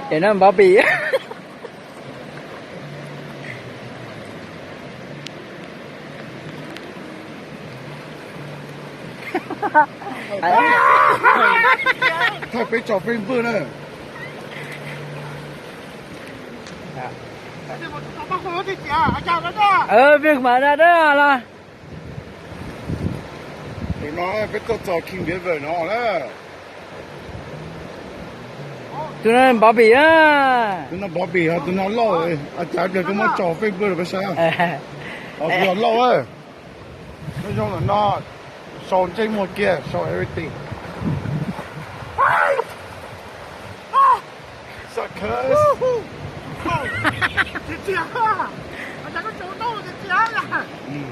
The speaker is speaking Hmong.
Ces no Npov Pim. Thawj peb tso Facebook na. Peb mas da dab los. Tus no peb tuaj txog King River no na. Tus no Npov Pim a. Tus no Npov Pim, tus no Lauj, a cas pliag koj muab tso Facebook los peb saib. Tus no Lauj, nyob zoo no, sau ntsej muag kiag, sau everything. Suckers.